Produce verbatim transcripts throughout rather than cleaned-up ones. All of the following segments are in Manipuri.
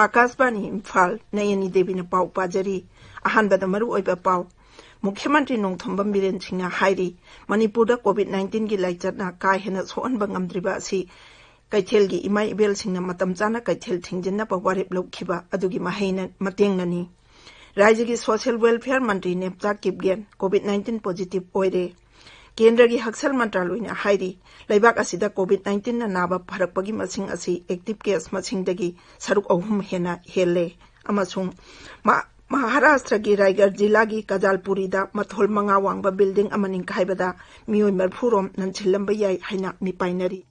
ꯑꯥꯀꯥꯁꯕꯥꯅꯤ ꯏꯝꯐꯥꯜ, ꯅꯌꯅꯤ ꯗꯦꯕꯤꯅ ꯄꯥꯎ ꯄꯥꯖꯔꯤ꯫ ꯑꯍꯥꯟꯕꯗ ꯃꯔꯨꯑꯣꯏꯕ ꯄꯥꯎ꯫ ꯃꯨꯈ꯭ꯌ ꯃꯟꯇ꯭ꯔꯤ ꯅꯣꯡꯊꯣꯝꯕꯝ ꯕꯤꯔꯦꯟ ꯁꯤꯡꯅ ꯍꯥꯏꯔꯤ, ꯃꯅꯤꯄꯨꯔꯗ ꯀꯣꯚꯤꯗ ꯅꯥꯏꯟꯇꯤꯟꯒꯤ ꯂꯥꯏꯆꯠꯅ ꯀꯥ ꯍꯦꯟꯅ ꯁꯣꯛꯍꯟꯕ ꯉꯝꯗ꯭ꯔꯤꯕ ꯑꯁꯤ ꯀꯩꯊꯦꯜꯒꯤ ꯏꯃꯥ ꯏꯕꯦꯜꯁꯤꯡꯅ ꯃꯇꯝ ꯆꯥꯅ ꯀꯩꯊꯦꯜ ꯊꯤꯡꯖꯤꯟꯅꯕ ꯋꯥꯔꯦꯞ ꯂꯧꯈꯤꯕ ꯑꯗꯨꯒꯤ ꯃꯍꯩꯅ, ꯃꯇꯦꯡꯅꯅꯤ꯫ ꯔꯥꯏꯖ꯭ꯌꯒꯤ ꯁꯣꯁꯤꯌꯦꯜ ꯋꯦꯜꯐꯤꯌꯔ ꯃꯟꯇ꯭ꯔꯤ Nemcha Kipgen COVID nineteen positive ꯑꯣꯏꯔꯦ꯫ ꯀꯦꯟꯗ꯭ꯔꯒꯤ ꯍꯛꯁꯦꯜ ꯃꯟꯇ꯭ꯔꯥꯂꯣꯏꯅ ꯍꯥꯏꯔꯤ, ꯂꯩꯕꯥꯛ ꯑꯁꯤꯗ ꯀꯣꯚꯤꯗ ꯅꯥꯏꯟꯇꯤꯟꯅ ꯅꯥꯕ ꯐꯔꯛꯄꯒꯤ ꯃꯁꯤꯡ ꯑꯁꯤ ꯑꯦꯛꯇꯤꯚ ꯀꯦꯁ ꯃꯁꯤꯡꯗꯒꯤ ꯁꯔꯨꯛ ꯑꯍꯨꯝ ꯍꯦꯟꯅ ꯍꯦꯜꯂꯦ꯫ ꯑꯃꯁꯨꯡ ꯃ-, ꯃꯍꯥꯔꯥꯁꯇ꯭ꯔꯒꯤ ꯔꯥꯏꯒꯔ ꯖꯤꯂꯥꯒꯤ ꯀꯖꯥꯜꯄꯨꯔꯤꯗ ꯃꯊꯣꯜ ꯃꯉꯥ ꯋꯥꯡꯕ ꯕꯤꯜꯗꯤꯡ ꯑꯃ ꯅꯤꯡꯈꯥꯏꯕꯗ ꯃꯤꯑꯣꯏ ꯃꯔꯤꯐꯨ ꯔꯣꯝ ꯅꯟꯁꯤꯜꯂꯝꯕ ꯌꯥꯏ ꯍꯥꯏꯅ ꯃꯤꯄꯥꯏꯅꯔꯤ꯫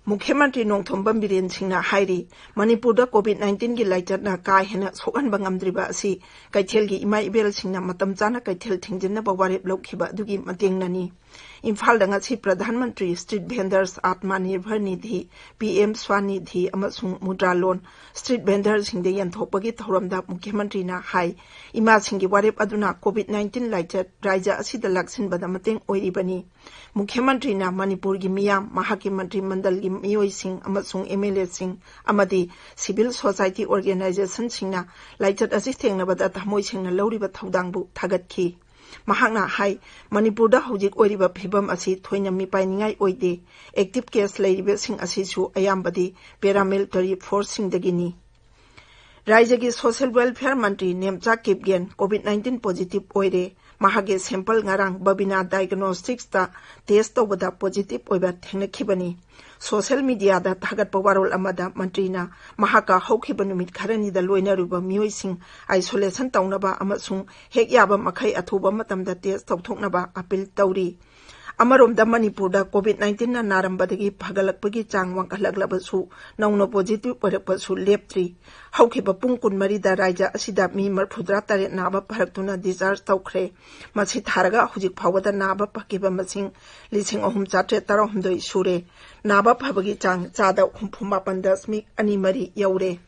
ꯃꯨꯈ꯭ꯌ ꯃꯟꯇ꯭ꯔꯤ ꯅꯣꯡꯊꯣꯝꯕꯝ ꯕꯤꯔꯦꯟ ꯁꯤꯡꯅ ꯍꯥꯏꯔꯤ, ꯃꯅꯤꯄꯨꯔꯗ ꯀꯣꯚꯤꯗ ꯅꯥꯏꯟꯇꯤꯟꯒꯤ ꯂꯥꯏꯆꯠꯅ ꯀꯥ ꯍꯦꯟꯅ ꯁꯣꯛꯍꯟꯕ ꯉꯝꯗ꯭ꯔꯤꯕ ꯑꯁꯤ ꯀꯩꯊꯦꯜꯒꯤ ꯏꯃꯥ ꯏꯕꯦꯜꯁꯤꯡꯅ ꯃꯇꯝ ꯆꯥꯅ ꯀꯩꯊꯦꯜ ꯊꯤꯡꯖꯤꯟꯅꯕ ꯋꯥꯔꯦꯞ ꯂꯧꯈꯤꯕ ꯑꯗꯨꯒꯤ ꯃꯇꯦꯡꯅꯅꯤ꯫ ꯏꯝꯐꯥꯜꯗ ꯉꯁꯤ Pradhan Mantri street vendors ꯑꯥꯠꯃꯥ Nirbhar Nidhi, P M ꯁ꯭ꯋꯥꯅꯤꯙꯤ ꯑꯃꯁꯨꯡ ꯃꯨꯗ꯭ꯔꯥ ꯂꯣꯟ ꯁ꯭ꯇ꯭ꯔꯤꯠ ꯚꯦꯟꯗꯔꯁꯤꯡꯗ ꯌꯦꯟꯊꯣꯛꯄꯒꯤ ꯊꯧꯔꯝꯗ ꯃꯨꯈ꯭ꯌ ꯃꯟꯇ꯭ꯔꯤꯅ ꯍꯥꯏ, ꯏꯃꯥꯁꯤꯡꯒꯤ ꯋꯥꯔꯦꯞ ꯑꯗꯨꯅ ꯀꯣꯚꯤꯗ ꯅꯥꯏꯟꯇꯤꯟ ꯂꯥꯏꯆꯠ ꯔꯥꯏꯖ꯭ꯌ ꯑꯁꯤꯗ ꯂꯥꯛꯁꯤꯟꯕꯗ ꯃꯇꯦꯡ ꯑꯣꯏꯔꯤꯕꯅꯤ꯫ ꯃꯨꯈ꯭ꯌ ꯃꯟꯇ꯭ꯔꯤꯅ ꯃꯅꯤꯄꯨꯔꯒꯤ ꯃꯤꯌꯥꯝ, ꯃꯍꯥꯛꯀꯤ ꯃꯟꯇ꯭ꯔꯤ ꯃꯟꯗꯜꯒꯤ ꯃꯤꯑꯣꯏꯁꯤꯡ ꯑꯃꯁꯨꯡ ꯑꯦꯝ ꯑꯦꯜ ꯑꯦꯁꯤꯡ ꯑꯃꯗꯤ ꯁꯤꯚꯤꯜ ꯁꯣꯁꯥꯏꯇꯤ ꯑꯣꯔꯒꯅꯥꯏꯖꯦꯁꯟꯁꯤꯡꯅ ꯂꯥꯏꯆꯠ ꯑꯁꯤ ꯊꯦꯡꯅꯕꯗ ꯊꯃꯣꯏ ꯁꯦꯡꯅ ꯂꯧꯔꯤꯕ ꯊꯧꯗꯥꯡꯕꯨ ꯊꯥꯒꯠꯈꯤ꯫ ꯃꯍꯥꯛꯅ ꯍꯥꯏ, ꯃꯅꯤꯄꯨꯔꯗ ꯍꯧꯖꯤꯛ ꯑꯣꯏꯔꯤꯕ ꯐꯤꯚꯝ ꯑꯁꯤ ꯊꯣꯏꯅ ꯃꯤꯄꯥꯏꯅꯤꯡꯉꯥꯏ ꯑꯣꯏꯗꯦ꯫ ꯑꯦꯛꯇꯤꯚ ꯀꯦꯁ ꯂꯩꯔꯤꯕꯁꯤꯡ ꯑꯁꯤꯁꯨ ꯑꯌꯥꯝꯕꯗꯤ ꯄꯦꯔꯥꯃꯤꯂꯤꯇꯔꯤ ꯐꯣꯔꯁꯁꯤꯡꯗꯒꯤꯅꯤ꯫ ꯔꯥꯏꯖ꯭ꯌꯒꯤ ꯁꯣꯁꯤꯌꯦꯜ ꯋꯦꯜꯐꯤꯌꯔ ꯃꯟꯇ꯭ꯔꯤ Nemcha Kipgen COVID nineteen positive ꯑꯣꯏꯔꯦ꯫ ꯃꯍꯥꯛꯀꯤ ꯁꯦꯝꯄꯜ ꯉꯔꯥꯡ ꯕꯕꯤꯅꯥ ꯗꯥꯏꯒꯅꯣꯁꯇꯤꯛꯁꯇ ꯇꯦꯁ ꯇꯧꯕꯗ ꯄꯣꯖꯤꯇꯤꯚ ꯑꯣꯏꯕ ꯊꯦꯡꯅꯈꯤꯕꯅꯤ꯫ ꯁꯣꯁꯤꯌꯦꯜ ꯃꯤꯗꯤꯌꯥꯗ ꯊꯥꯒꯠꯄ ꯋꯥꯔꯣꯜ ꯑꯃꯗ ꯃꯟꯇ꯭ꯔꯤꯅ ꯃꯍꯥꯛꯀ ꯍꯧꯈꯤꯕ ꯅꯨꯃꯤꯠ ꯈꯔꯅꯤꯗ ꯂꯣꯏꯅꯔꯨꯕ ꯃꯤꯑꯣꯏꯁꯤꯡ ꯑꯥꯏꯁꯣꯂꯦꯁꯟ ꯇꯧꯅꯕ ꯑꯃꯁꯨꯡ ꯍꯦꯛ ꯌꯥꯕ ꯃꯈꯩ ꯑꯊꯨꯕ ꯃꯇꯝꯗ ꯇꯦꯁ ꯇꯧꯊꯣꯛꯅꯕ ꯑꯄꯤꯜ ꯇꯧꯔꯤ꯫ ꯑꯃꯔꯣꯝꯗ ꯃꯅꯤꯄꯨꯔꯗ ꯀꯣꯚꯤꯗ ꯅꯥꯏꯟꯇꯤꯟꯅ ꯅꯥꯔꯝꯕꯗꯒꯤ ꯐꯒꯠꯂꯛꯄꯒꯤ ꯆꯥꯡ ꯋꯥꯡꯈꯠꯂꯛꯂꯕꯁꯨ ꯅꯧꯅ ꯄꯣꯖꯤꯇꯤꯚ ꯑꯣꯏꯔꯛꯄꯁꯨ ꯂꯦꯞꯇ꯭ꯔꯤ꯫ ꯍꯧꯈꯤꯕ ꯄꯨꯡ ꯀꯨꯟꯃꯔꯤꯗ ꯔꯥꯏꯖ꯭ꯌ ꯑꯁꯤꯗ ꯃꯤ ꯃꯔꯤꯐꯨꯇꯔꯥ ꯇꯔꯦꯠ ꯅꯥꯕ ꯐꯔꯛꯇꯨꯅ ꯗꯤꯁꯆꯥꯔꯖ ꯇꯧꯈ꯭ꯔꯦ꯫ ꯃꯁꯤ ꯊꯥꯔꯒ ꯍꯧꯖꯤꯛ ꯐꯥꯎꯕꯗ ꯅꯥꯕ ꯐꯈꯤꯕ ꯃꯁꯤꯡ ꯂꯤꯁꯤꯡ ꯑꯍꯨꯝ ꯆꯥꯇ꯭ꯔꯦꯠ ꯇꯔꯥꯍꯨꯝꯗꯣꯏ ꯁꯨꯔꯦ꯫ ꯅꯥꯕ ꯐꯕꯒꯤ ꯆꯥꯡ ꯆꯥꯗ ꯍꯨꯝꯐꯨ ꯃꯥꯄꯟ ꯗꯁꯃꯤꯛ ꯑꯅꯤ ꯃꯔꯤ ꯌꯧꯔꯦ꯫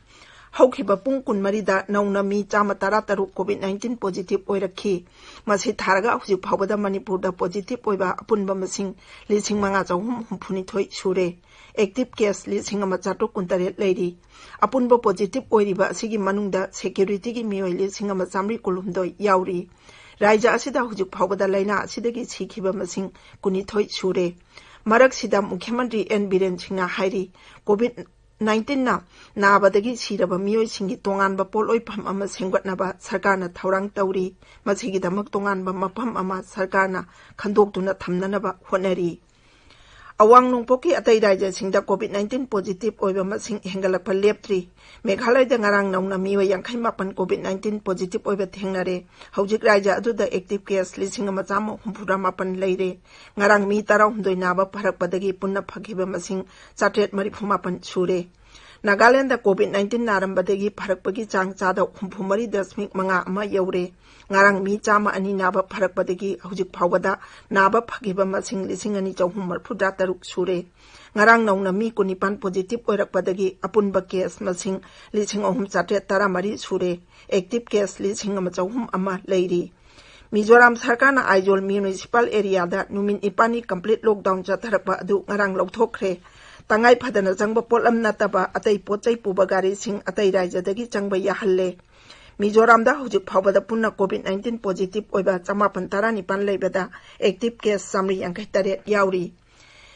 ꯍꯧꯈꯤꯕ ꯄꯨꯡ ꯀꯨꯟꯃꯔꯤꯗ ꯅꯧꯅ ꯃꯤ ꯆꯥꯝꯃ ꯇꯔꯥ ꯇꯔꯨꯛ COVID nineteen positive ꯑꯣꯏꯔꯛꯈꯤ꯫ ꯃꯁꯤ ꯊꯥꯔꯒ ꯍꯧꯖꯤꯛ ꯐꯥꯎꯕꯗ ꯃꯅꯤꯄꯨꯔꯗ positive ꯑꯣꯏꯕ ꯑꯄꯨꯟꯕ ꯃꯁꯤꯡ ꯂꯤꯁꯤꯡ ꯃꯉꯥ ꯆꯍꯨꯝ ꯍꯨꯝꯐꯨꯅꯤꯊꯣꯏ ꯁꯨꯔꯦ꯫ Active case ꯂꯤꯁꯤꯡ ꯑꯃ ꯆꯥꯇ꯭ꯔꯨꯛ ꯀꯨꯟꯇꯔꯦꯠ ꯂꯩꯔꯤ꯫ ꯑꯄꯨꯟꯕ positive ꯑꯣꯏꯔꯤꯕ ꯑꯁꯤꯒꯤ ꯃꯅꯨꯡꯗ securityꯒꯤ ꯃꯤꯑꯣꯏ ꯂꯤꯁꯤꯡ ꯑꯃ ꯆꯥꯃꯔꯤ ꯀꯨꯟꯍꯨꯝꯗꯣꯏ ꯌꯥꯎꯔꯤ꯫ ꯔꯥꯖ꯭ꯌ ꯑꯁꯤꯗ ꯍꯧꯖꯤꯛ ꯐꯥꯎꯕꯗ ꯂꯥꯏꯅꯥ ꯑꯁꯤꯗꯒꯤ ꯁꯤꯈꯤꯕ ꯃꯁꯤꯡ ꯀꯨꯟꯅꯤꯊꯣꯏ ꯁꯨꯔꯦ꯫ ꯃꯔꯛꯁꯤꯗ ꯃꯨꯈ꯭ꯌ ꯃꯟꯇ꯭ꯔꯤ ꯑꯦꯟ ꯕꯤꯔꯦꯟ ꯁꯤꯡꯅ ꯍꯥꯏꯔꯤ, COVID nineteenꯅ ꯅꯥꯕꯗꯒꯤ ꯁꯤꯔꯕ ꯃꯤꯑꯣꯏꯁꯤꯡꯒꯤ ꯇꯣꯉꯥꯟꯕ ꯄꯣꯠꯂꯣꯏꯐꯝ ꯑꯃ ꯁꯦꯝꯒꯠꯅꯕ ꯁꯔꯀꯥꯔꯅ ꯊꯧꯔꯥꯡ ꯇꯧꯔꯤ꯫ ꯃꯁꯤꯒꯤꯗꯃꯛ ꯇꯣꯉꯥꯟꯕ ꯃꯐꯝ ꯑꯃ ꯁꯔꯀꯥꯔꯅ ꯈꯟꯗꯣꯛꯇꯨꯅ ꯊꯝꯅꯅꯕ ꯍꯣꯠꯅꯔꯤ꯫ ꯑꯋꯥꯡ ꯅꯣꯡꯄꯣꯛꯀꯤ ꯑꯇꯩ ꯔꯥꯖ꯭ꯌꯁꯤꯡꯗ COVID nineteen positive ꯑꯣꯏꯕ ꯃꯁꯤꯡ ꯍꯦꯟꯒꯠꯂꯛꯄ ꯂꯦꯞꯇ꯭ꯔꯤ꯫ ꯃꯦꯘꯥꯂꯌꯗ ꯉꯔꯥꯡ ꯅꯧꯅ ꯃꯤꯑꯣꯏ ꯌꯥꯡꯈꯩ ꯃꯥꯄꯟ COVID nineteen positive ꯑꯣꯏꯕ ꯊꯦꯡꯅꯔꯦ꯫ ꯍꯧꯖꯤꯛ ꯔꯥꯖ꯭ꯌ ꯑꯗꯨꯗ active case ꯂꯤꯁꯤꯡ ꯑꯃ ꯆꯥꯝꯃ ꯍꯨꯝꯐꯨꯇꯔꯥ ꯃꯥꯄꯟ ꯂꯩꯔꯦ꯫ ꯉꯔꯥꯡ ꯃꯤ ꯇꯔꯥꯍꯨꯝꯗꯣꯏ ꯅꯥꯕ ꯐꯔꯛꯄꯗꯒꯤ ꯄꯨꯟꯅ ꯐꯈꯤꯕ ꯃꯁꯤꯡ ꯆꯥꯇ꯭ꯔꯦꯠ ꯃꯔꯤꯐꯨ ꯃꯥꯄꯟ ꯁꯨꯔꯦ꯫ ꯅꯥꯒꯥꯂꯦꯟꯗ COVID nineteen ꯅꯥꯔꯝꯕꯗꯒꯤ ꯐꯔꯛꯄꯒꯤ ꯆꯥꯡ ꯆꯥꯗ ꯍꯨꯝꯐꯨ ꯃꯔꯤ ꯗꯁꯃꯤꯛ ꯃꯉꯥ ꯑꯃ ꯌꯧꯔꯦ꯫ ꯉꯔꯥꯡ ꯃꯤ ꯆꯥꯝꯃ ꯑꯅꯤ ꯅꯥꯕ ꯐꯔꯛꯄꯗꯒꯤ ꯍꯧꯖꯤꯛ ꯐꯥꯎꯕꯗ ꯅꯥꯕ ꯐꯈꯤꯕ ꯃꯁꯤꯡ ꯂꯤꯁꯤꯡ ꯑꯅꯤ ꯆꯍꯨꯝ ꯃꯔꯤꯐꯨꯇꯔꯥ ꯇꯔꯨꯛ ꯁꯨꯔꯦ꯫ ꯉꯔꯥꯡ ꯅꯧꯅ ꯃꯤ ꯀꯨꯟꯅꯤꯄꯥꯟ positive ꯑꯣꯏꯔꯛꯄꯗꯒꯤ ꯑꯄꯨꯟꯕ case ꯃꯁꯤꯡ ꯂꯤꯁꯤꯡ ꯑꯍꯨꯝ ꯆꯥꯇ꯭ꯔꯦꯠ ꯇꯔꯥꯃꯔꯤ ꯁꯨꯔꯦ꯫ Active case ꯂꯤꯁꯤꯡ ꯑꯃ ꯆꯍꯨꯝ ꯑꯃ ꯂꯩꯔꯤ꯫ ꯃꯤꯖꯣꯔꯥꯝ ꯁꯔꯀꯥꯔꯅ ꯑꯥꯏꯖꯣꯜ municipal areaꯗ ꯅꯨꯃꯤꯠ ꯅꯤꯄꯥꯜꯅꯤ complete lockdown ꯆꯠꯊꯔꯛꯄ ꯑꯗꯨ ꯉꯔꯥꯡ ꯂꯧꯊꯣꯛꯈ꯭ꯔꯦ꯫ ꯇꯉꯥꯏ ꯐꯗꯅ ꯆꯪꯕ ꯄꯣꯠꯂꯝ ꯅꯠꯇꯕ ꯑꯇꯩ ꯄꯣꯠ ꯆꯩ ꯄꯨꯕ ꯒꯥꯔꯤꯁꯤꯡ ꯑꯇꯩ ꯔꯥꯖ꯭ꯌꯗꯒꯤ ꯆꯪꯕ ꯌꯥꯍꯜꯂꯦ꯫ ꯃꯤꯖꯣꯔꯥꯝꯗ ꯍꯧꯖꯤꯛ ꯐꯥꯎꯕꯗ ꯄꯨꯟꯅ COVID nineteen positive ꯑꯣꯏꯕ ꯆꯃꯥꯄꯟ ꯇꯔꯥꯅꯤꯄꯥꯜ ꯂꯩꯕꯗ active case ꯆꯥꯃꯔꯤ ꯌꯥꯡꯈꯩ ꯇꯔꯦꯠ ꯌꯥꯎꯔꯤ꯫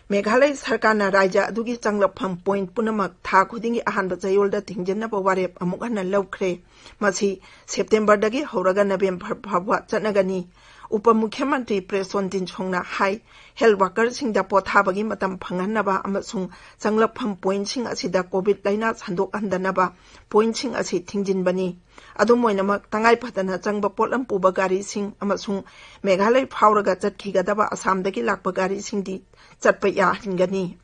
ꯃꯦꯘꯥꯂꯌ ꯁꯔꯀꯥꯔꯅ ꯔꯥꯖ꯭ꯌ ꯑꯗꯨꯒꯤ ꯆꯪꯂꯛꯐꯝ point ꯄꯨꯝꯅꯃꯛ ꯊꯥ ꯈꯨꯗꯤꯡꯒꯤ ꯑꯍꯥꯟꯕ ꯆꯌꯣꯜꯗ ꯊꯤꯡꯖꯤꯟꯅꯕ ꯋꯥꯔꯦꯞ ꯑꯃꯨꯛ ꯍꯟꯅ ꯂꯧꯈ꯭ꯔꯦ꯫ ꯃꯁꯤ ꯁꯦꯞꯇꯦꯝꯕꯔꯗꯒꯤ ꯍꯧꯔꯒ ꯅꯕꯦꯝꯕꯔ ꯐꯥꯎꯕ ꯆꯠꯅꯒꯅꯤ꯫ ꯎꯄ ꯃꯨꯈ꯭ꯌ ꯃꯟꯇ꯭ꯔꯤ ꯄ꯭ꯔꯦꯁꯣꯟ ꯇꯤꯟꯁꯣꯡꯅ ꯍꯥꯏ, health workerꯁꯤꯡꯗ ꯄꯣꯊꯥꯕꯒꯤ ꯃꯇꯝ ꯐꯪꯍꯟꯅꯕ ꯑꯃꯁꯨꯡ ꯆꯪꯂꯛꯐꯝ pointꯁꯤꯡ ꯑꯁꯤꯗ COVID ꯂꯥꯏꯅꯥ ꯁꯟꯗꯣꯛꯍꯟꯗꯅꯕ pointꯁꯤꯡ ꯑꯁꯤ ꯊꯤꯡꯖꯤꯟꯕꯅꯤ꯫ ꯑꯗꯨꯝ ꯑꯣꯏꯅꯃꯛ, ꯇꯉꯥꯏ ꯐꯗꯅ ꯆꯪꯕ ꯄꯣꯠꯂꯝ ꯄꯨꯕ ꯒꯥꯔꯤꯁꯤꯡ ꯑꯃꯁꯨꯡ ꯃꯦꯘꯥꯂꯌ ꯐꯥꯎꯔꯒ ꯆꯠꯈꯤꯒꯗꯕ ꯑꯁꯥꯝꯗꯒꯤ ꯂꯥꯛꯄ ꯒꯥꯔꯤꯁꯤꯡꯗꯤ ꯆꯠꯄ ꯌꯥꯍꯟꯒꯅꯤ꯫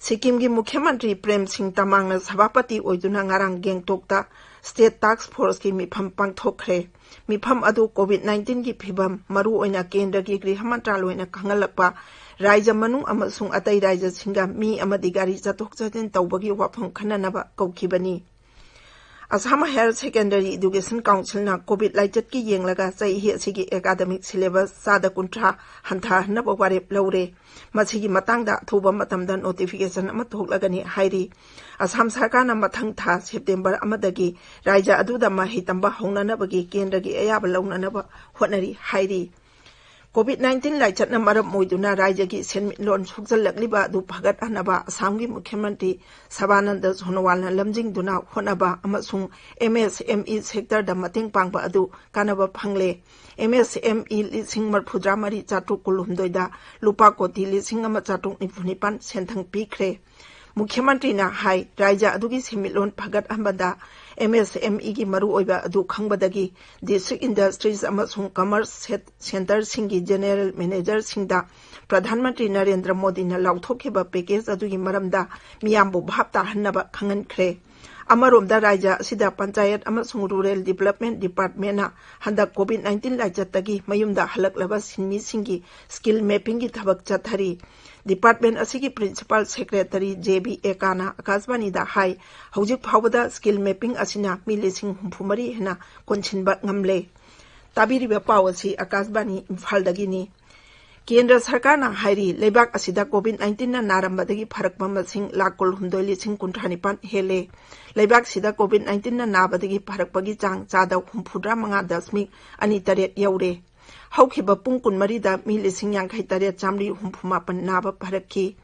ꯁꯤꯛꯀꯤꯝꯒꯤ ꯃꯨꯈ꯭ꯌ ꯃꯟꯇ꯭ꯔꯤ ꯄ꯭ꯔꯦꯝ ꯁꯤꯡ ꯇꯃꯥꯡꯅ ꯁꯚꯥꯄꯇꯤ ꯑꯣꯏꯗꯨꯅ ꯉꯔꯥꯡ ꯒꯦꯡꯇꯣꯛꯇ State Task Forceꯀꯤ ꯃꯤꯐꯝ ꯄꯥꯡꯊꯣꯛꯈ꯭ꯔꯦ꯫ ꯃꯤꯐꯝ ꯑꯗꯨ COVID nineteenꯒꯤ ꯐꯤꯚꯝ, ꯃꯔꯨꯑꯣꯏꯅ ꯀꯦꯟꯗ꯭ꯔꯒꯤ ꯒ꯭ꯔꯤꯍ ꯃꯟꯇ꯭ꯔꯥꯂꯣꯏꯅ ꯈꯪꯍꯜꯂꯛꯄ, ꯔꯥꯖ꯭ꯌ ꯃꯅꯨꯡ ꯑꯃꯁꯨꯡ ꯑꯇꯩ ꯔꯥꯖ꯭ꯌꯁꯤꯡꯒ ꯃꯤ ꯑꯃꯗꯤ ꯒꯥꯔꯤ ꯆꯠꯊꯣꯛ ꯆꯠꯁꯤꯟ ꯇꯧꯕꯒꯤ ꯋꯥꯐꯝ ꯈꯟꯅꯅꯕ ꯀꯧꯈꯤꯕꯅꯤ꯫ Assam Higher Secondary Education Councilꯅ COVID ꯂꯥꯏꯆꯠꯀꯤ ꯌꯦꯡꯂꯒ ꯆꯍꯤ ꯑꯁꯤꯒꯤ academic syllabus ꯆꯥꯗ ꯀꯨꯟꯊ꯭ꯔꯥ ꯍꯟꯊꯍꯟꯅꯕ ꯋꯥꯔꯦꯞ ꯂꯧꯔꯦ꯫ ꯃꯁꯤꯒꯤ ꯃꯇꯥꯡꯗ ꯑꯊꯨꯕ ꯃꯇꯝꯗ notification ꯑꯃ ꯊꯣꯛꯂꯒꯅꯤ ꯍꯥꯏꯔꯤ꯫ ꯑꯁꯥꯝ ꯁꯔꯀꯥꯔꯅ ꯃꯊꯪ ꯊꯥ September ꯑꯃꯗꯒꯤ ꯔꯥꯏꯖ꯭ꯌ ꯑꯗꯨꯗ ꯃꯍꯩ ꯇꯝꯕ ꯍꯧꯅꯅꯕꯒꯤ ꯀꯦꯟꯗ꯭ꯔꯒꯤ ꯑꯌꯥꯕ ꯂꯧꯅꯅꯕ ꯍꯣꯠꯅꯔꯤ ꯍꯥꯏꯔꯤ꯫ COVID nineteen ꯂꯥꯏꯆꯠꯅ ꯃꯔꯝ ꯑꯣꯏꯗꯨꯅ ꯔꯥꯏꯖ꯭ꯌꯒꯤ ꯁꯦꯟꯃꯤꯠꯂꯣꯟ ꯁꯣꯛꯆꯜꯂꯛꯂꯤꯕ ꯑꯗꯨ ꯐꯒꯠꯍꯟꯅꯕ ꯑꯁꯥꯝꯒꯤ ꯃꯨꯈ꯭ꯌ ꯃꯟꯇ꯭ꯔꯤ ꯁꯔꯕꯥꯅꯟꯗ ꯁꯣꯅꯣꯋꯥꯜꯅ ꯂꯝꯖꯤꯡꯗꯨꯅ ꯍꯣꯠꯅꯕ ꯑꯃꯁꯨꯡ MSME sectorꯗ ꯃꯇꯦꯡ ꯄꯥꯡꯕ ꯑꯗꯨ ꯀꯥꯟꯅꯕ ꯐꯪꯂꯦ꯫ MSME ꯂꯤꯁꯤꯡ ꯃꯔꯤꯐꯨꯇꯔꯥ ꯃꯔꯤ ꯆꯥꯇ꯭ꯔꯨꯛ ꯀꯨꯟꯍꯨꯝꯗꯣꯏꯗ ꯂꯨꯄꯥ ꯀꯣꯇꯤ ꯂꯤꯁꯤꯡ ꯑꯃ ꯆꯥꯇ꯭ꯔꯨꯛ ꯅꯤꯐꯨ ꯅꯤꯄꯥꯟ ꯁꯦꯟꯊꯪ ꯄꯤꯈ꯭ꯔꯦ꯫ ꯃꯨꯈ꯭ꯌ ꯃꯟꯇ꯭ꯔꯤꯅ ꯍꯥꯏ, ꯔꯥꯏꯖ꯭ꯌ ꯑꯗꯨꯒꯤ ꯁꯦꯟꯃꯤꯠꯂꯣꯟ ꯐꯒꯠꯍꯟꯕꯗ MSMEꯒꯤ ꯃꯔꯨꯑꯣꯏꯕ ꯑꯗꯨ ꯈꯪꯕꯗꯒꯤ district industries ꯑꯃꯁꯨꯡ commerce set-, centreꯁꯤꯡꯒꯤ general managerꯁꯤꯡꯗ Pradhan Mantri Narendra ꯃꯣꯗꯤꯅ ꯂꯥꯎꯊꯣꯛꯈꯤꯕ package ꯑꯗꯨꯒꯤ ꯃꯔꯝꯗ ꯃꯤꯌꯥꯝꯕꯨ ꯚꯥꯞ ꯇꯥꯍꯟꯅꯕ ꯈꯪꯍꯟꯈ꯭ꯔꯦ꯫ ꯑꯃꯔꯣꯝꯗ ꯔꯥꯏꯖ꯭ꯌ ꯑꯁꯤꯗ ꯄꯟꯆꯥꯌꯠ ꯑꯃꯁꯨꯡ rural development departmentꯅ ꯍꯟꯗꯛ COVID nineteen ꯂꯥꯏꯆꯠꯇꯒꯤ ꯃꯌꯨꯝꯗ ꯍꯜꯂꯛꯂꯕ ꯁꯤꯟꯃꯤꯁꯤꯡꯒꯤ skill mappingꯒꯤ ꯊꯕꯛ ꯆꯠꯊꯔꯤ꯫ Department ꯑꯁꯤꯒꯤ principal secretary J B ꯑꯦꯀꯥꯅ ꯑꯀꯥꯁꯕꯥꯅꯤꯗ ꯍꯥꯏ, ꯍꯧꯖꯤꯛ ꯐꯥꯎꯕꯗ skill mapping ꯑꯁꯤꯅ ꯃꯤ ꯂꯤꯁꯤꯡ ꯍꯨꯝꯐꯨ ꯃꯔꯤ ꯍꯦꯟꯅ ꯀꯣꯟꯁꯤꯟꯕ ꯉꯝꯂꯦ꯫ ꯇꯥꯕꯤꯔꯤꯕ ꯄꯥꯎ ꯑꯁꯤ ꯑꯀꯥꯁꯕꯥꯅꯤ ꯏꯝꯐꯥꯜꯗꯒꯤꯅꯤ꯫ ꯀꯦꯟꯗ꯭ꯔ ꯁꯔꯀꯥꯔꯅ ꯍꯥꯏꯔꯤ, ꯂꯩꯕꯥꯛ ꯑꯁꯤꯗ COVID nineteenꯅ ꯅꯥꯔꯝꯕꯗꯒꯤ ꯐꯔꯛꯄ ꯃꯁꯤꯡ ꯂꯥꯈ ꯀꯨꯟꯍꯨꯝꯗꯣꯏ ꯂꯤꯁꯤꯡ ꯀꯨꯟꯊ꯭ꯔꯥ ꯅꯤꯄꯥꯟ ꯍꯦꯜꯂꯦ꯫ ꯂꯩꯕꯥꯛꯁꯤꯗ COVID nineteenꯅ ꯅꯥꯕꯗꯒꯤ ꯐꯔꯛꯄꯒꯤ ꯆꯥꯡ ꯆꯥꯗ ꯍꯨꯝꯐꯨꯇꯔꯥ ꯃꯉꯥ ꯗꯁꯃꯤꯛ ꯑꯅꯤ ꯇꯔꯦꯠ ꯌꯧꯔꯦ꯫ ꯍꯧꯈꯤꯕ ꯄꯨꯡ ꯀꯨꯟꯃꯔꯤꯗ ꯃꯤ ꯂꯤꯁꯤꯡ ꯌꯥꯡꯈꯩ ꯇꯔꯦꯠ ꯆꯥꯃꯔꯤ ꯍꯨꯝꯐꯨ ꯃꯥꯄꯟ ꯅꯥꯕ ꯐꯔꯛꯈꯤ꯫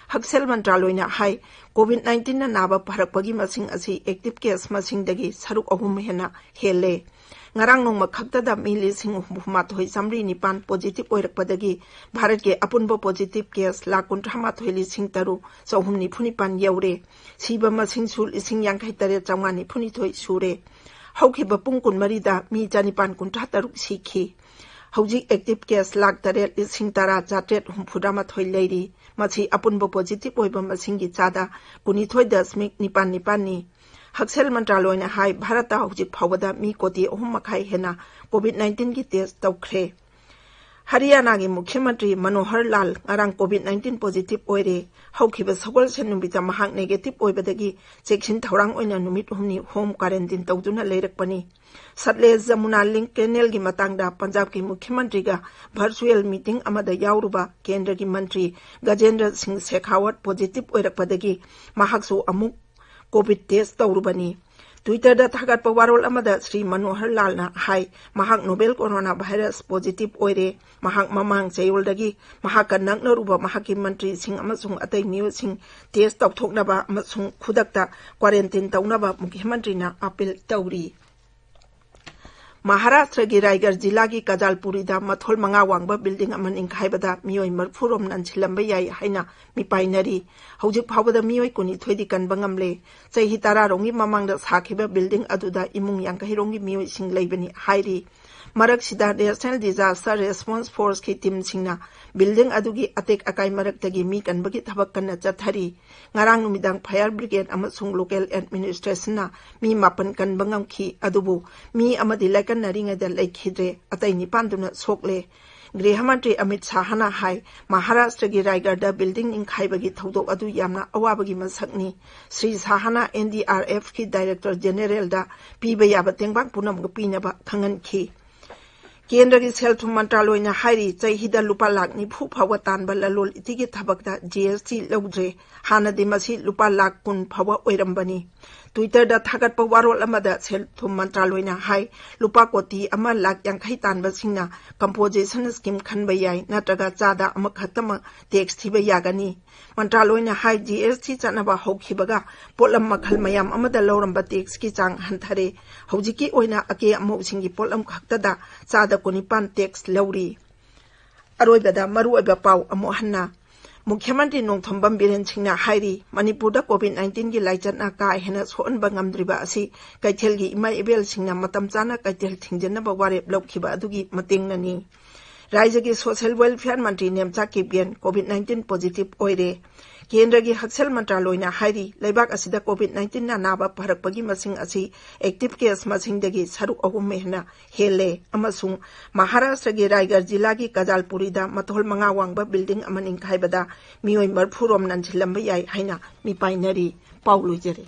ꯍꯛꯁꯦꯜ ꯃꯟꯇ꯭ꯔꯥꯂꯣꯏꯅ ꯍꯥꯏ, COVID nineteenꯅ ꯅꯥꯕ ꯐꯔꯛꯄꯒꯤ ꯃꯁꯤꯡ ꯑꯁꯤ active case ꯃꯁꯤꯡꯗꯒꯤ ꯁꯔꯨꯛ ꯑꯍꯨꯝ ꯍꯦꯟꯅ ꯍꯦꯜꯂꯦ꯫ ꯉꯔꯥꯡ ꯅꯣꯡꯃ ꯈꯛꯇꯗ ꯃꯤ ꯂꯤꯁꯤꯡ ꯍꯨꯝꯐꯨ ꯃꯥꯊꯣꯏ ꯆꯥꯃꯔꯤ ꯅꯤꯄꯥꯟ positive ꯑꯣꯏꯔꯛꯄꯗꯒꯤ ꯚꯥꯔꯠꯀꯤ ꯑꯄꯨꯟꯕ positive case ꯂꯥꯈ ꯀꯨꯟꯊ꯭ꯔꯥ ꯃꯥꯊꯣꯏ ꯂꯤꯁꯤꯡ ꯇꯔꯨꯛ ꯆꯍꯨꯝ ꯅꯤꯐꯨ ꯅꯤꯄꯥꯟ ꯌꯧꯔꯦ꯫ ꯁꯤꯕ ꯃꯁꯤꯡꯁꯨ ꯂꯤꯁꯤꯡ ꯌꯥꯡꯈꯩ ꯇꯔꯦꯠ ꯆꯥꯃꯉꯥ ꯅꯤꯐꯨ ꯅꯤꯊꯣꯏ ꯁꯨꯔꯦ꯫ ꯍꯧꯈꯤꯕ ꯄꯨꯡ ꯀꯨꯟꯃꯔꯤꯗ ꯃꯤ ꯆꯥꯅꯤꯄꯥꯟ ꯀꯨꯟꯊ꯭ꯔꯥ ꯇꯔꯨꯛ ꯁꯤꯈꯤ꯫ ꯍꯧꯖꯤꯛ active case ꯂꯥꯈ ꯇꯔꯦꯠ ꯂꯤꯁꯤꯡ ꯇꯔꯥ ꯆꯥꯇ꯭ꯔꯦꯠ ꯍꯨꯝꯐꯨꯇꯔꯥ ꯃꯥꯊꯣꯏ ꯂꯩꯔꯤ꯫ ꯃꯁꯤ ꯑꯄꯨꯟꯕ positive ꯑꯣꯏꯕ ꯃꯁꯤꯡꯒꯤ ꯆꯥꯗ ꯀꯨꯟꯅꯤꯊꯣꯏ ꯗꯁꯃꯤꯛ ꯅꯤꯄꯥꯟ ꯅꯤꯄꯥꯟꯅꯤ꯫ ꯍꯛꯁꯦꯜ ꯃꯟꯇ꯭ꯔꯥꯂꯣꯏꯅ ꯍꯥꯏ, ꯚꯥꯔꯠꯇ ꯍꯧꯖꯤꯛ ꯐꯥꯎꯕꯗ ꯃꯤ ꯀꯣꯇꯤ ꯑꯍꯨꯝ ꯃꯈꯥꯏ ꯍꯦꯟꯅ COVID nineteenꯒꯤ test ꯇꯧꯈ꯭ꯔꯦ꯫ ꯍꯔꯤꯌꯥꯅꯥꯒꯤ ꯃꯨꯈ꯭ꯌ ꯃꯟꯇ꯭ꯔꯤ ꯃꯅꯣꯍꯔ ꯂꯥꯜ ꯉꯔꯥꯡ COVID nineteen positive ꯑꯣꯏꯔꯦ꯫ ꯍꯧꯈꯤꯕ ꯁꯒꯣꯜꯁꯦꯟ ꯅꯨꯃꯤꯠꯇ ꯃꯍꯥꯛ negative ꯑꯣꯏꯕꯗꯒꯤ ꯆꯦꯛꯁꯤꯟ ꯊꯧꯔꯥꯡ ꯑꯣꯏꯅ ꯅꯨꯃꯤꯠ ꯍꯨꯝꯅꯤ home quarantine ꯇꯧꯗꯨꯅ ꯂꯩꯔꯛꯄꯅꯤ꯫ ꯁꯠꯂꯦꯖ ꯖꯃꯨꯅꯥ link canalꯒꯤ ꯃꯇꯥꯡꯗ ꯄꯟꯖꯥꯕꯀꯤ ꯃꯨꯈ꯭ꯌ ꯃꯟꯇ꯭ꯔꯤꯒ virtual meeting ꯑꯃꯗ ꯌꯥꯎꯔꯨꯕ ꯀꯦꯟꯗ꯭ꯔꯒꯤ ꯃꯟꯇ꯭ꯔꯤ ꯒꯖꯦꯟꯗ꯭ꯔ ꯁꯤꯡ ꯁꯦꯈꯥꯋꯠ positive ꯑꯣꯏꯔꯛꯄꯗꯒꯤ ꯃꯍꯥꯛꯁꯨ ꯑꯃꯨꯛ COVID test ꯇꯧꯔꯨꯕꯅꯤ꯫ Twitterꯗ ꯊꯥꯒꯠꯄ ꯋꯥꯔꯣꯜ ꯑꯃꯗ ꯁ꯭ꯔꯤ ꯃꯅꯣꯍꯔ ꯂꯥꯜꯅ ꯍꯥꯏ, ꯃꯍꯥꯛ novel corona virus positive ꯑꯣꯏꯔꯦ꯫ ꯃꯍꯥꯛ ꯃꯃꯥꯡ ꯆꯌꯣꯜꯗꯒꯤ ꯃꯍꯥꯛꯀ ꯅꯛꯅꯔꯨꯕ ꯃꯍꯥꯛꯀꯤ ꯃꯟꯇ꯭ꯔꯤꯁꯤꯡ ꯑꯃꯁꯨꯡ ꯑꯇꯩ ꯃꯤꯑꯣꯏꯁꯤꯡ test ꯇꯧꯊꯣꯛꯅꯕ ꯑꯃꯁꯨꯡ ꯈꯨꯗꯛꯇ quarantine ꯇꯧꯅꯕ ꯃꯨꯈ꯭ꯌ ꯃꯟꯇ꯭ꯔꯤꯅ appeal ꯇꯧꯔꯤ꯫ ꯃꯍꯥꯔꯥꯁꯇ꯭ꯔꯒꯤ ꯔꯥꯏꯒꯔ ꯖꯤꯂꯥꯒꯤ ꯀꯖꯥꯜꯄꯨꯔꯤꯗ ꯃꯊꯣꯜ ꯃꯉꯥ ꯋꯥꯡꯕ building ꯑꯃ ꯅꯤꯡꯈꯥꯏꯕꯗ ꯃꯤꯑꯣꯏ ꯃꯔꯤꯐꯨ ꯔꯣꯝ ꯅꯟꯁꯤꯜꯂꯝꯕ ꯌꯥꯏ ꯍꯥꯏꯅ ꯃꯤꯄꯥꯏꯅꯔꯤ꯫ ꯍꯧꯖꯤꯛ ꯐꯥꯎꯕꯗ ꯃꯤꯑꯣꯏ ꯀꯨꯟꯅꯤꯊꯣꯏꯗꯤ ꯀꯟꯕ ꯉꯝꯂꯦ꯫ ꯆꯍꯤ ꯇꯔꯥ ꯔꯣꯝꯒꯤ ꯃꯃꯥꯡꯗ ꯁꯥꯈꯤꯕ building ꯑꯗꯨꯗ ꯏꯃꯨꯡ ꯌꯥꯡꯈꯩ ꯔꯣꯝꯒꯤ ꯃꯤꯑꯣꯏꯁꯤꯡ ꯂꯩꯕꯅꯤ ꯍꯥꯏꯔꯤ꯫ ꯃꯔꯛꯁꯤꯗ National Disaster Response Forceꯀꯤ teamꯁꯤꯡꯅ building ꯑꯗꯨꯒꯤ ꯑꯇꯦꯛ ꯑꯀꯥꯏ ꯃꯔꯛꯇꯒꯤ ꯃꯤ ꯀꯟꯕꯒꯤ ꯊꯕꯛ ꯀꯟꯅ ꯆꯠꯊꯔꯤ꯫ ꯉꯔꯥꯡ ꯅꯨꯃꯤꯗꯥꯡ fire brigade ꯑꯃꯁꯨꯡ local administrationꯅ ꯃꯤ ꯃꯥꯄꯟ ꯀꯟꯕ ꯉꯝꯈꯤ, ꯑꯗꯨꯕꯨ ꯃꯤ ꯑꯃꯗꯤ ꯂꯥꯏꯀꯠꯅꯔꯤꯉꯩꯗ ꯂꯩꯈꯤꯗ꯭ꯔꯦ, ꯑꯇꯩ ꯅꯤꯄꯥꯟꯗꯨꯅ ꯁꯣꯛꯂꯦ꯫ ꯒ꯭ꯔꯤꯍ ꯃꯟꯇ꯭ꯔꯤ ꯑꯃꯤꯠ ꯁꯥꯍꯅ ꯍꯥꯏ, ꯃꯍꯥꯔꯥꯁꯇ꯭ꯔꯒꯤ ꯔꯥꯏꯒꯔꯗ building ꯅꯤꯡꯈꯥꯏꯕꯒꯤ ꯊꯧꯗꯣꯛ ꯑꯗꯨ ꯌꯥꯝꯅ ꯑꯋꯥꯕꯒꯤ ꯃꯁꯛꯅꯤ꯫ ꯁ꯭ꯔꯤ ꯁꯥꯍꯅ NDRFꯀꯤ director generalꯗ ꯄꯤꯕ ꯌꯥꯕ ꯇꯦꯡꯕꯥꯡ ꯄꯨꯝꯅꯃꯛ ꯄꯤꯅꯕ ꯈꯪꯍꯟꯈꯤ꯫ ꯀꯦꯟꯗ꯭ꯔꯒꯤ ꯁꯦꯜ ꯊꯨꯝ ꯃꯟꯇ꯭ꯔꯥꯂꯣꯏꯅ ꯍꯥꯏꯔꯤ, ꯆꯍꯤꯗ ꯂꯨꯄꯥ ꯂꯥꯈ ꯅꯤꯐꯨ ꯐꯥꯎꯕ ꯇꯥꯟꯕ ꯂꯂꯣꯟ ꯏꯇꯤꯛꯀꯤ ꯊꯕꯛꯇ GST ꯂꯧꯗ꯭ꯔꯦ꯫ ꯍꯥꯟꯅꯗꯤ ꯃꯁꯤ ꯂꯨꯄꯥ ꯂꯥꯈ ꯀꯨꯟ ꯐꯥꯎꯕ ꯑꯣꯏꯔꯝꯕꯅꯤ꯫ Twitterꯗ ꯊꯥꯒꯠꯄ ꯋꯥꯔꯣꯜ ꯑꯃꯗ ꯁꯦꯜ ꯊꯨꯝ ꯃꯟꯇ꯭ꯔꯥꯂꯣꯏꯅ ꯍꯥꯏ, ꯂꯨꯄꯥ ꯀꯣꯇꯤ ꯑꯃ ꯂꯥꯈ ꯌꯥꯡꯈꯩ ꯇꯥꯟꯕꯁꯤꯡꯅ compensation scheme ꯈꯟꯕ ꯌꯥꯏ, ꯅꯠꯇ꯭ꯔꯒ ꯆꯥꯗ ꯑꯃꯈꯛꯇꯃꯛ tax ꯊꯤꯕ ꯌꯥꯒꯅꯤ꯫ ꯃꯟꯇ꯭ꯔꯥꯂꯣꯏꯅ ꯍꯥꯏ, GST ꯆꯠꯅꯕ ꯍꯧꯈꯤꯕꯒ ꯄꯣꯠꯂꯝ ꯃꯈꯜ ꯃꯌꯥꯝ ꯑꯃꯗ ꯂꯧꯔꯝꯕ taxꯀꯤ ꯆꯥꯡ ꯍꯟꯊꯔꯦ꯫ ꯍꯧꯖꯤꯛꯀꯤ ꯑꯣꯏꯅ ꯑꯀꯦ ꯑꯃꯧꯁꯤꯡꯒꯤ ꯄꯣꯠꯂꯝ ꯈꯛꯇꯗ ꯆꯥꯗ ꯀꯨꯟꯅꯤꯄꯥꯟ tax ꯂꯧꯔꯤ꯫ ꯑꯔꯣꯏꯕꯗ ꯃꯔꯨꯑꯣꯏꯕ ꯄꯥꯎ ꯑꯃꯨꯛ ꯍꯟꯅ꯫ ꯃꯨꯈ꯭ꯌ ꯃꯟꯇ꯭ꯔꯤ ꯅꯣꯡꯊꯣꯝꯕꯝ ꯕꯤꯔꯦꯟ ꯁꯤꯡꯅ ꯍꯥꯏꯔꯤ, ꯃꯅꯤꯄꯨꯔꯗ COVID nineteenꯒꯤ ꯂꯥꯏꯆꯠꯅ ꯀꯥ ꯍꯦꯟꯅ ꯁꯣꯛꯍꯟꯕ ꯉꯝꯗ꯭ꯔꯤꯕ ꯑꯁꯤ ꯀꯩꯊꯦꯜꯒꯤ ꯏꯃꯥ ꯏꯕꯦꯜꯁꯤꯡꯅ ꯃꯇꯝ ꯆꯥꯅ ꯀꯩꯊꯦꯜ ꯊꯤꯡꯖꯤꯟꯅꯕ ꯋꯥꯔꯦꯞ ꯂꯧꯈꯤꯕ ꯑꯗꯨꯒꯤ ꯃꯇꯦꯡꯅꯅꯤ꯫ ꯔꯥꯏꯖ꯭ꯌꯒꯤ social welfare ꯃꯟꯇ꯭ꯔꯤ Nemcha Kipgen COVID nineteen positive ꯑꯣꯏꯔꯦ꯫ ꯀꯦꯟꯗ꯭ꯔꯒꯤ ꯍꯛꯁꯦꯜ ꯃꯟꯇ꯭ꯔꯥꯂꯣꯏꯅ ꯍꯥꯏꯔꯤ, ꯂꯩꯕꯥꯛ ꯑꯁꯤꯗ COVID nineteen ꯅ ꯅꯥꯕ ꯐꯔꯛꯄꯒꯤ ꯃꯁꯤꯡ ꯑꯁꯤ active case ꯃꯁꯤꯡꯗꯒꯤ ꯁꯔꯨꯛ ꯑꯍꯨꯝ ꯍꯦꯟꯅ ꯍꯦꯜꯂꯦ ꯑꯃꯁꯨꯡ ꯃꯍꯥꯔꯥꯁꯇ꯭ꯔꯒꯤ ꯔꯥꯏꯒꯔ ꯖꯤꯂꯥꯒꯤ ꯀꯖꯥꯜꯄꯨꯔꯤꯗ ꯃꯊꯣꯜ ꯃꯉꯥ ꯋꯥꯡꯕ building ꯑꯃ ꯅꯤꯡꯈꯥꯏꯕꯗ ꯃꯤꯑꯣꯏ ꯃꯔꯤꯐꯨ ꯔꯣꯝ ꯅꯟꯁꯤꯜꯂꯝꯕ ꯌꯥꯏ ꯍꯥꯏꯅ ꯃꯤꯄꯥꯏꯅꯔꯤ꯫ ꯄꯥꯎ ꯂꯣꯏꯖꯔꯦ꯫